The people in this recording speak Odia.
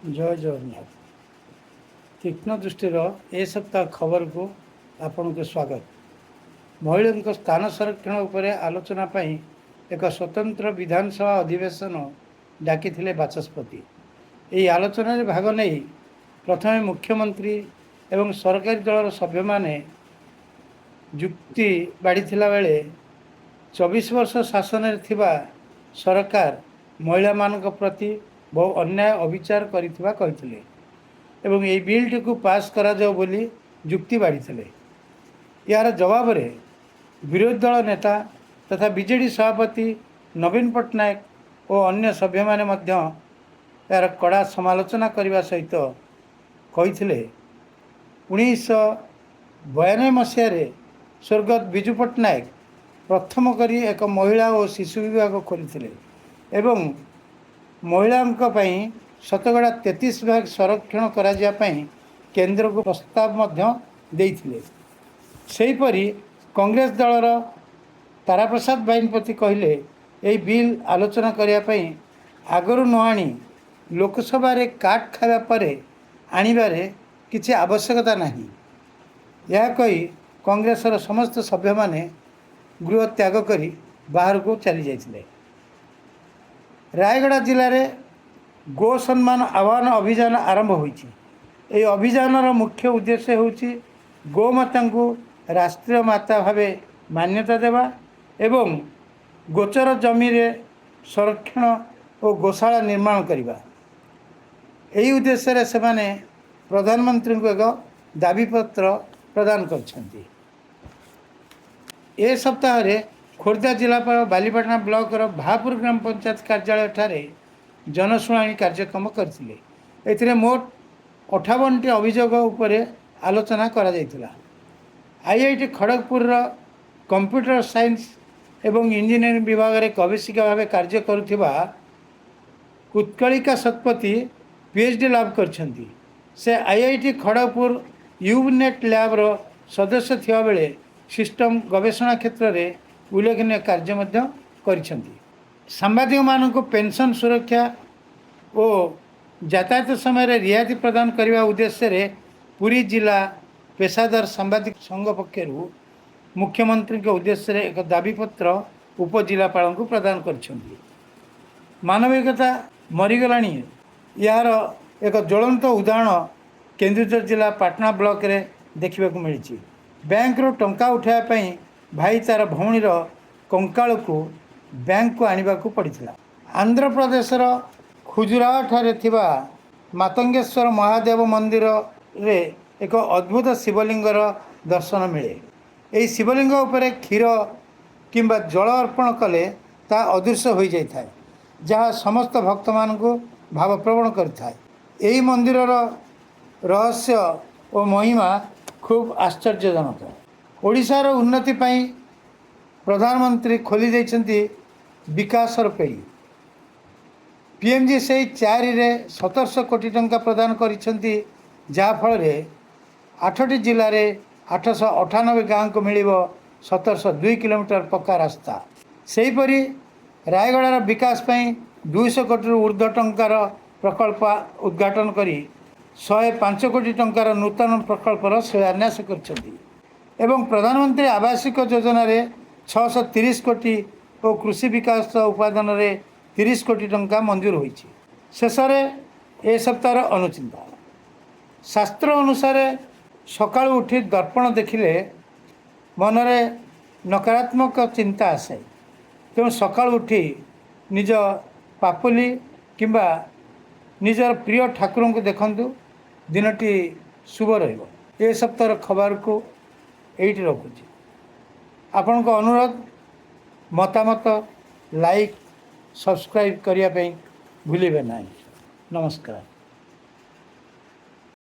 ଜୟ ଜଗନ୍ନାଥ। ତୀକ୍ଷ୍ଣ ଦୃଷ୍ଟିର ଏ ସପ୍ତାହ ଖବରକୁ ଆପଣଙ୍କୁ ସ୍ୱାଗତ। ମହିଳାଙ୍କ ସ୍ଥାନ ସଂରକ୍ଷଣ ଉପରେ ଆଲୋଚନା ପାଇଁ ଏକ ସ୍ୱତନ୍ତ୍ର ବିଧାନସଭା ଅଧିବେଶନ ଡାକିଥିଲେ ବାଚସ୍ପତି। ଏହି ଆଲୋଚନାରେ ଭାଗ ନେଇ ପ୍ରଥମେ ମୁଖ୍ୟମନ୍ତ୍ରୀ ଏବଂ ସରକାରୀ ଦଳର ସଭ୍ୟମାନେ ଯୁକ୍ତି ବାଢ଼ିଥିଲା ବେଳେ 24 ବର୍ଷ ଶାସନରେ ଥିବା ସରକାର ମହିଳାମାନଙ୍କ ପ୍ରତି ବହୁ ଅନ୍ୟାୟ ଅବିଚାର କରିଥିବା କହିଥିଲେ ଏବଂ ଏହି ବିଲ୍ଟିକୁ ପାସ୍ କରାଯାଉ ବୋଲି ଯୁକ୍ତି ବାଢ଼ିଥିଲେ। ଏହାର ଜବାବରେ ବିରୋଧୀ ଦଳ ନେତା ତଥା ବିଜେଡ଼ି ସଭାପତି ନବୀନ ପଟ୍ଟନାୟକ ଓ ଅନ୍ୟ ସଭ୍ୟମାନେ ମଧ୍ୟ ଏହାର କଡ଼ା ସମାଲୋଚନା କରିବା ସହିତ କହିଥିଲେ, 1992 ମସିହାରେ ସ୍ୱର୍ଗତ ବିଜୁ ପଟ୍ଟନାୟକ ପ୍ରଥମ କରି ଏକ ମହିଳା ଓ ଶିଶୁ ବିଭାଗ ଖୋଲିଥିଲେ ଏବଂ ମହିଳାଙ୍କ ପାଇଁ ଶତକଡ଼ା 33 ଭାଗ ସଂରକ୍ଷଣ କରାଯିବା ପାଇଁ କେନ୍ଦ୍ରକୁ ପ୍ରସ୍ତାବ ମଧ୍ୟ ଦେଇଥିଲେ। ସେହିପରି କଂଗ୍ରେସ ଦଳର ତାରାପ୍ରସାଦ ବାହିନୀପତି କହିଲେ, ଏହି ବିଲ୍ ଆଲୋଚନା କରିବା ପାଇଁ ଆଗରୁ ନ ଆଣି ଲୋକସଭାରେ କାଟ ଖାଇବା ପରେ ଆଣିବାରେ କିଛି ଆବଶ୍ୟକତା ନାହିଁ। ଏହା କହି କଂଗ୍ରେସର ସମସ୍ତ ସଭ୍ୟମାନେ ଗୃହ ତ୍ୟାଗ କରି ବାହାରକୁ ଚାଲି ଯାଇଥିଲେ। ରାୟଗଡ଼ା ଜିଲ୍ଲାରେ ଗୋ ସମ୍ମାନ ଆହ୍ୱାନ ଅଭିଯାନ ଆରମ୍ଭ ହୋଇଛି। ଏହି ଅଭିଯାନର ମୁଖ୍ୟ ଉଦ୍ଦେଶ୍ୟ ହେଉଛି ଗୋମାତାଙ୍କୁ ରାଷ୍ଟ୍ରୀୟ ମାତା ଭାବେ ମାନ୍ୟତା ଦେବା ଏବଂ ଗୋଚର ଜମିରେ ସଂରକ୍ଷଣ ଓ ଗୋଶାଳା ନିର୍ମାଣ କରିବା। ଏହି ଉଦ୍ଦେଶ୍ୟରେ ସେମାନେ ପ୍ରଧାନମନ୍ତ୍ରୀଙ୍କୁ ଏକ ଦାବିପତ୍ର ପ୍ରଦାନ କରିଛନ୍ତି। ଏ ସପ୍ତାହରେ ଖୋର୍ଦ୍ଧା ଜିଲ୍ଲାପାଳ ବାଲିପାଟଣା ବ୍ଲକର ଭାପୁର ଗ୍ରାମ ପଞ୍ଚାୟତ କାର୍ଯ୍ୟାଳୟଠାରେ ଜନଶୁଣାଣି କାର୍ଯ୍ୟକ୍ରମ କରିଥିଲେ। ଏଥିରେ ମୋଟ 58ଟି ଅଭିଯୋଗ ଉପରେ ଆଲୋଚନା କରାଯାଇଥିଲା। ଆଇଆଇଟି ଖଡ଼ଗପୁରର କମ୍ପ୍ୟୁଟର ସାଇନ୍ସ ଏବଂ ଇଞ୍ଜିନିୟରିଂ ବିଭାଗରେ ଗବେଷିକା ଭାବେ କାର୍ଯ୍ୟ କରୁଥିବା ଉତ୍କଳିକା ଶତପଥୀ ପିଏଚ୍ଡି ଲାଭ କରିଛନ୍ତି। ସେ ଆଇଆଇଟି ଖଡ଼ଗପୁର ୟୁନେଟ୍ ଲ୍ୟାବ୍ର ସଦସ୍ୟ ଥିବାବେଳେ ସିଷ୍ଟମ୍ ଗବେଷଣା କ୍ଷେତ୍ରରେ ଉଲ୍ଲେଖନୀୟ କାର୍ଯ୍ୟ ମଧ୍ୟ କରିଛନ୍ତି। ସାମ୍ବାଦିକମାନଙ୍କୁ ପେନ୍ସନ୍ ସୁରକ୍ଷା ଓ ଯାତାୟାତ ସମୟରେ ରିହାତି ପ୍ରଦାନ କରିବା ଉଦ୍ଦେଶ୍ୟରେ ପୁରୀ ଜିଲ୍ଲା ପେସାଦାର ସାମ୍ବାଦିକ ସଂଘ ପକ୍ଷରୁ ମୁଖ୍ୟମନ୍ତ୍ରୀଙ୍କ ଉଦ୍ଦେଶ୍ୟରେ ଏକ ଦାବିପତ୍ର ଉପଜିଲ୍ଲାପାଳଙ୍କୁ ପ୍ରଦାନ କରିଛନ୍ତି। ମାନବିକତା ମରିଗଲାଣି, ଏହାର ଏକ ଜ୍ୱଳନ୍ତ ଉଦାହରଣ କେନ୍ଦୁଝର ଜିଲ୍ଲା ପାଟଣା ବ୍ଲକରେ ଦେଖିବାକୁ ମିଳିଛି। ବ୍ୟାଙ୍କରୁ ଟଙ୍କା ଉଠାଇବା ପାଇଁ ଭାଇ ତାର ଭଉଣୀର କଙ୍କାଳକୁ ବ୍ୟାଙ୍କକୁ ଆଣିବାକୁ ପଡ଼ିଥିଲା। ଆନ୍ଧ୍ରପ୍ରଦେଶର ଖଜୁରାହୋଠାରେ ଥିବା ମାତଙ୍ଗେଶ୍ୱର ମହାଦେବ ମନ୍ଦିରରେ ଏକ ଅଦ୍ଭୁତ ଶିବଲିଙ୍ଗର ଦର୍ଶନ ମିଳେ। ଏହି ଶିବଲିଙ୍ଗ ଉପରେ କ୍ଷୀର କିମ୍ବା ଜଳ ଅର୍ପଣ କଲେ ତାହା ଅଦୃଶ୍ୟ ହୋଇଯାଇଥାଏ, ଯାହା ସମସ୍ତ ଭକ୍ତମାନଙ୍କୁ ଭାବପ୍ରବଣ କରିଥାଏ। ଏହି ମନ୍ଦିରର ରହସ୍ୟ ଓ ମହିମା ଖୁବ୍ ଆଶ୍ଚର୍ଯ୍ୟଜନକ। ଓଡ଼ିଶାର ଉନ୍ନତି ପାଇଁ ପ୍ରଧାନମନ୍ତ୍ରୀ ଖୋଲି ଦେଇଛନ୍ତି ବିକାଶର ପେଡ଼ି। ପିଏମ୍ଜିଏସ୍ୱାଇ 4ରେ 1700 କୋଟି ଟଙ୍କା ପ୍ରଦାନ କରିଛନ୍ତି, ଯାହାଫଳରେ ଆଠଟି ଜିଲ୍ଲାରେ 898 ଗାଁକୁ ମିଳିବ 1702 କିଲୋମିଟର ପକ୍କା ରାସ୍ତା। ସେହିପରି ରାୟଗଡ଼ାର ବିକାଶ ପାଇଁ 200 କୋଟିରୁ ଉର୍ଦ୍ଧ୍ୱ ଟଙ୍କାର ପ୍ରକଳ୍ପ ଉଦ୍ଘାଟନ କରି 105 କୋଟି ଟଙ୍କାର ନୂତନ ପ୍ରକଳ୍ପର ଶିଳାନ୍ୟାସ କରିଛନ୍ତି ଏବଂ ପ୍ରଧାନମନ୍ତ୍ରୀ ଆବାସିକ ଯୋଜନାରେ 630 କୋଟି ଓ କୃଷି ବିକାଶ ଉପାଦାନରେ 30 କୋଟି ଟଙ୍କା ମଞ୍ଜୁର ହୋଇଛି। ଶେଷରେ ଏ ସପ୍ତାହର ଅନୁଚିନ୍ତା। ଶାସ୍ତ୍ର ଅନୁସାରେ ସକାଳୁ ଉଠି ଦର୍ପଣ ଦେଖିଲେ ମନରେ ନକାରାତ୍ମକ ଚିନ୍ତା ଆସେ। ତେଣୁ ସକାଳୁ ଉଠି ନିଜ ପାପୁଲି କିମ୍ବା ନିଜର ପ୍ରିୟ ଠାକୁରଙ୍କୁ ଦେଖନ୍ତୁ, ଦିନଟି ଶୁଭ ରହିବ। ଏ ସପ୍ତାହର ଖବରକୁ ଏଇଠି ରଖୁଛି। ଆପଣଙ୍କ ଅନୁରୋଧ, ମତାମତ, ଲାଇକ୍, ସବସ୍କ୍ରାଇବ୍ କରିବା ପାଇଁ ଭୁଲିବେ ନାହିଁ। ନମସ୍କାର।